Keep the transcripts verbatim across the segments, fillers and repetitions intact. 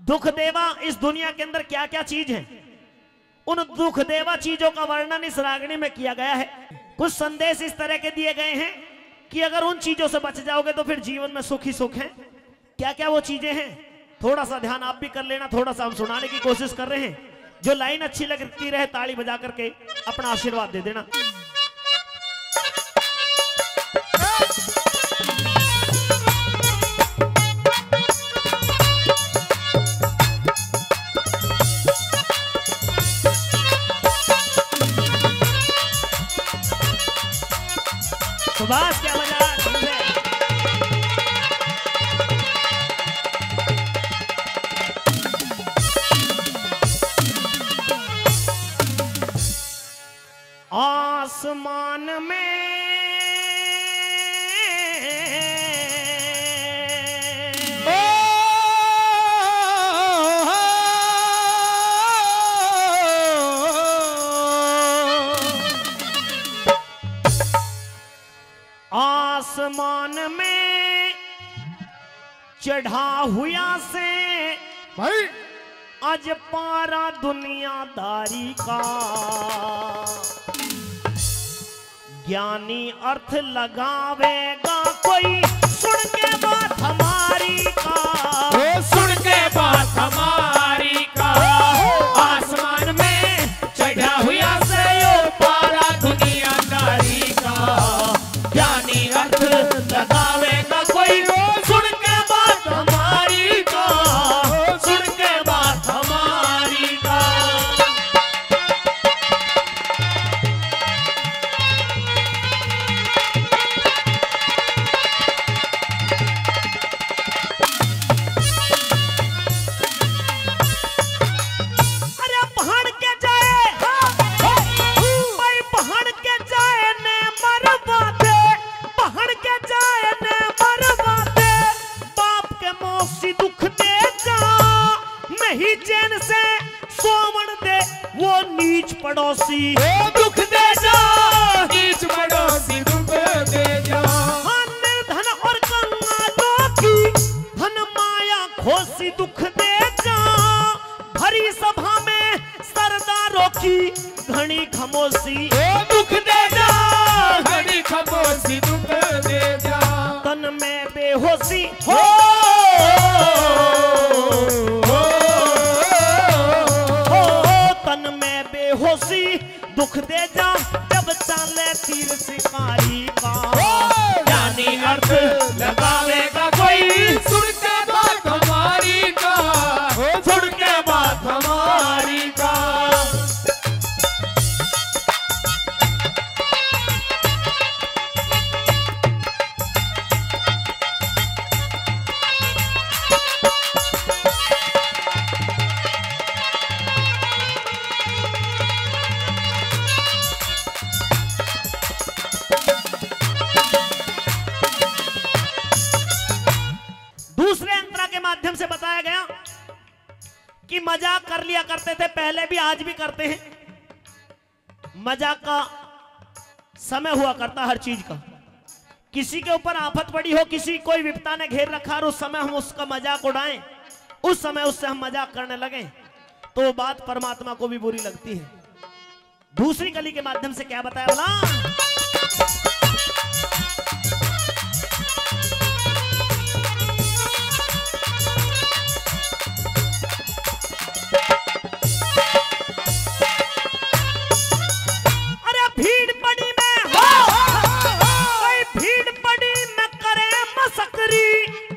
दुख देवा इस दुनिया के अंदर क्या क्या चीज है, उन दुख देवा चीजों का वर्णन इस रागनी में किया गया है। कुछ संदेश इस तरह के दिए गए हैं कि अगर उन चीजों से बच जाओगे तो फिर जीवन में सुख ही सुख है। क्या क्या वो चीजें हैं, थोड़ा सा ध्यान आप भी कर लेना, थोड़ा सा हम सुनाने की कोशिश कर रहे हैं। जो लाइन अच्छी लगती रहे, ताली बजा करके अपना आशीर्वाद दे देना। सुभाष, क्या बजा? ठीक है। आसमान में ओ, आसमान में चढ़ा हुआ से भाई। आज पारा दुनियादारी का ज्ञानी अर्थ लगावेगा कोई, सुन के बात हमारी का। ओ, सुन के बात हमारी का। आसमान में चढ़ा हुआ से यो पारा दुनियादारी का, ज्ञानी अर्थ लगावेगा कोई, सुन के बात हमारी का, सुन के बात हमारी का। अरे पहाड़ के जाए, हाँ, हाँ, भाई पहाड़ के जाए ने मरवा दे, पहाड़ के जाए ने मरवा दे, बाप के मौसी दुख दे जा, नहीं चैन से सोवण दे वो नीच पड़ोसी। ओ दुख दे जा, नीच पड़ोसी दुख दे जा। हाँ, निर्धन और कंगालों की धन माया खोसी दुख दे जा। भरी सभा में सरदारों की घणी खामोशी। ओ दुख दे जा, घणी खामोशी दुख दे जा। तन में बेहोशी हो, हो, हो, तन में बेहोशी दुख दे जा, जब चाले तीर शिकारी का। ज्ञानी अर्थ लगावेगा कोई, सुन के बात हमारी का, सुन के बात हमारी का। दूसरे अंतरा के माध्यम से बताया गया कि मजाक कर लिया करते थे पहले भी, आज भी करते हैं। मजाक का समय हुआ करता हर चीज का। किसी के ऊपर आफत पड़ी हो, किसी कोई विपता ने घेर रखा और उस समय हम उसका मजाक उड़ाएं, उस समय उससे हम मजाक करने लगें, तो वो बात परमात्मा को भी बुरी लगती है। दूसरी कली के माध्यम से क्या बताया बोला? अरे भीड़ पड़ी में हो, कोई भीड़ पड़ी में करे मसकरी,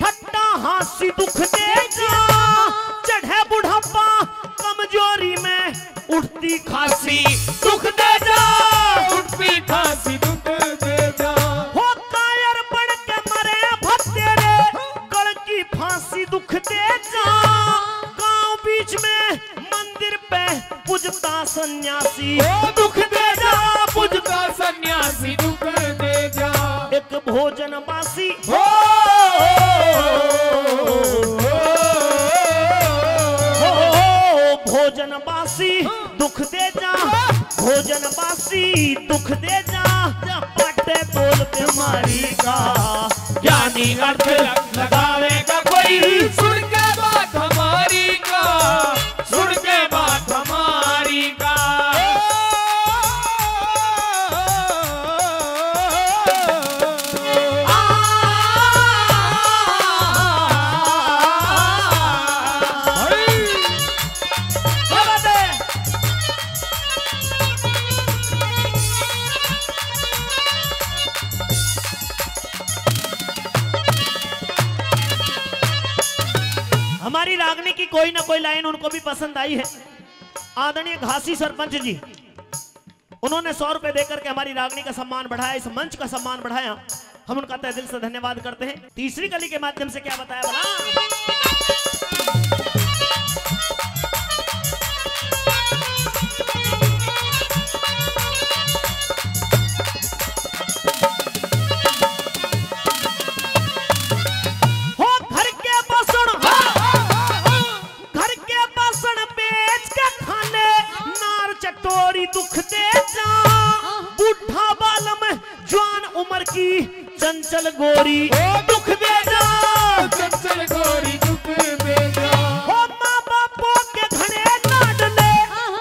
ठट्टा हांसी दुख दे जा, चढ़े बुढ़ापा कमजोरी में उठती खांसी दुख दे जा, उठती खांसी दुख दे जा। हो कायर बन के मरे भतेरे, गल की फांसी दुख दे जा। गांव बीच में मंदिर पे पूजता सन्यासी। ओ दुख दे जा, पूजता सन्यासी दुख दे जा। एक भोजन बासी। हो, हो, भोजन बासी दुख दे जा, भोजन बासी दुख दे जा। जा पाटे बोल बीमारी का, ज्ञानी अर्थ लगावेगा कोई, सुन के बात हमारी रागनी की कोई ना कोई लाइन उनको भी पसंद आई है। आदरणीय घासी सरपंच जी, उन्होंने सौ रुपए देकर के हमारी रागनी का सम्मान बढ़ाया, इस मंच का सम्मान बढ़ाया, हम उनका तहे दिल से धन्यवाद करते हैं। तीसरी कली के माध्यम से क्या बताया भला? हो घर के बासण, घर के बासण बेच के खाने, नार चटोरी दुख दे जा। बूढ़ा बालम जवान उम्र की चंचल गोरी, ओ दुख दे जा। चंचल गोरी दुख दे जा। हो माँ बापों के घणे लाडले,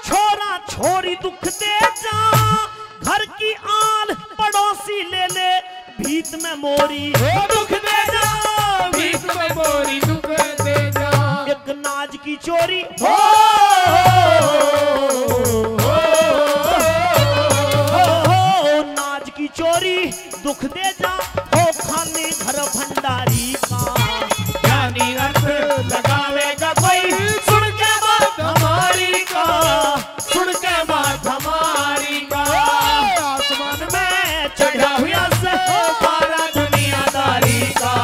छोरा छोरी दुख दे जा। घर की आल पड़ोसी ले ले, भीत में मोरी, ओ दुख दे जा। भीत में मोरी दुख दे जा। एक नाज की चोरी, हो, हो, हो, नाज की चोरी दुख दे जा। हो खाली घर भंडारी का, ज्ञानी अर्थ लगावेगा कोई, सुन के बात हमारी का, सुन के बात हमारी का। आसमान में चढ़ा हुआ से, सारा दुनियादारी का,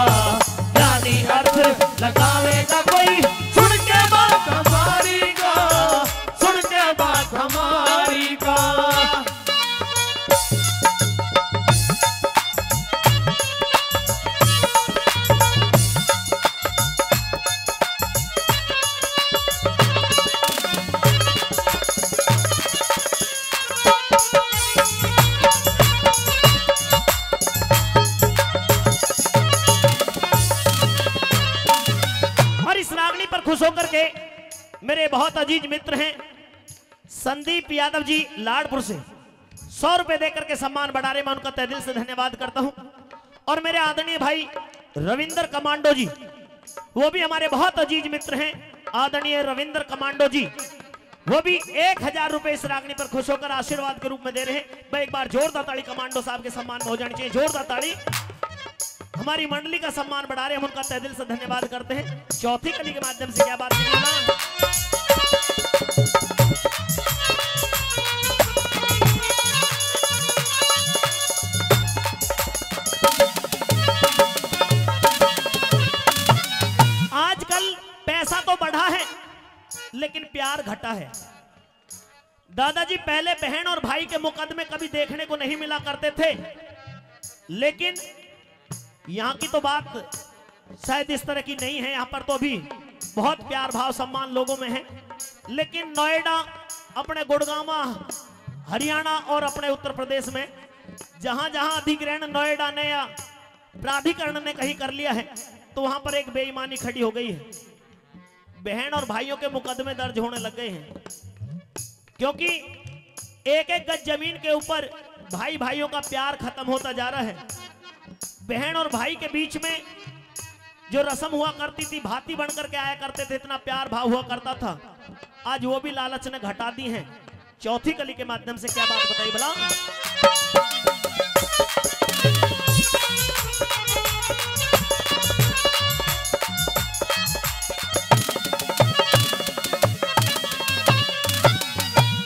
ज्ञानी अर्थ लगावेगा कोई, सुन के बात हमारी का, सुन के बात हमारी का। और इस रागनी पर खुश होकर के मेरे बहुत अजीज मित्र हैं संदीप यादव जी लाडपुर से सौ रुपए देकर के सम्मान बढ़ा रहे, मैं उनका तहे दिल से धन्यवाद करता हूं। और मेरे आदरणीय भाई रविंद्र कमांडो जी, वो भी हमारे बहुत अजीज मित्र हैं, आदरणीय रविंद्र कमांडो जी, वो भी एक हजार रुपए इस रागनी पर खुश होकर आशीर्वाद के रूप में दे रहे हैं। भाई, एक बार जोरदार ताली कमांडो साहब के सम्मान में हो जानी चाहिए, जोरदार ताली। हमारी मंडली का सम्मान बढ़ा रहे हैं, हम उनका तहे दिल से धन्यवाद करते हैं। चौथी कली के माध्यम से क्या बात कही ना? आजकल पैसा तो बढ़ा है, लेकिन प्यार घटा है। दादाजी, पहले बहन और भाई के मुकदमे कभी देखने को नहीं मिला करते थे, लेकिन यहाँ की तो बात शायद इस तरह की नहीं है। यहाँ पर तो अभी बहुत प्यार भाव सम्मान लोगों में है, लेकिन नोएडा, अपने गुड़गांव, हरियाणा और अपने उत्तर प्रदेश में जहाँ जहाँ अधिग्रहण नोएडा ने या प्राधिकरण ने कहीं कर लिया है, तो वहाँ पर एक बेईमानी खड़ी हो गई है। बहन और भाइयों के मुकदमे दर्ज होने लग गए हैं, क्योंकि एक एक गज जमीन के ऊपर भाई भाइयों का प्यार खत्म होता जा रहा है। बहन और भाई के बीच में जो रस्म हुआ करती थी, भाती बन करके आया करते थे, इतना प्यार भाव हुआ करता था, आज वो भी लालच ने घटा दी है। चौथी कली के माध्यम से क्या बात बताई भला?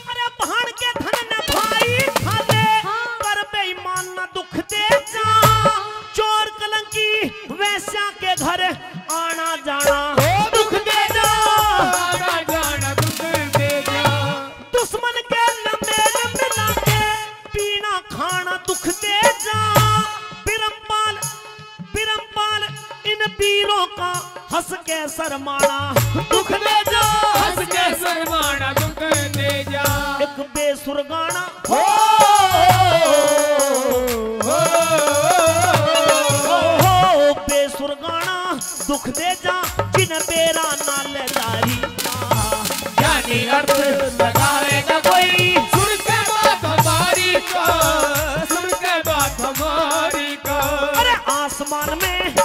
अरे भाण के धन न भाई खाले, हाँ। कर बेईमान न दुख दे जा। चोर कलंकी वैश्या के घर आना जाना, ओ दुख दे जा। आना जाना दुख दे जा। दुश्मन के लमेल मिला के पीना खाना दुख दे जा। बिरमपाल, बिरमपाल इन वीरों का हंस के शर्माना दुख दे जा। हंस के शर्माना दुख दे जा। एक बेसुर गाना, हो, हो, हो, हो, बेसुर गाना दुख दे जा, जिन बेरा नाल जारी। ज्ञानी अर्थ लगावेगा कोई, सुन के बात हमारी का, सुन के बात हमारी का। अरे आसमान में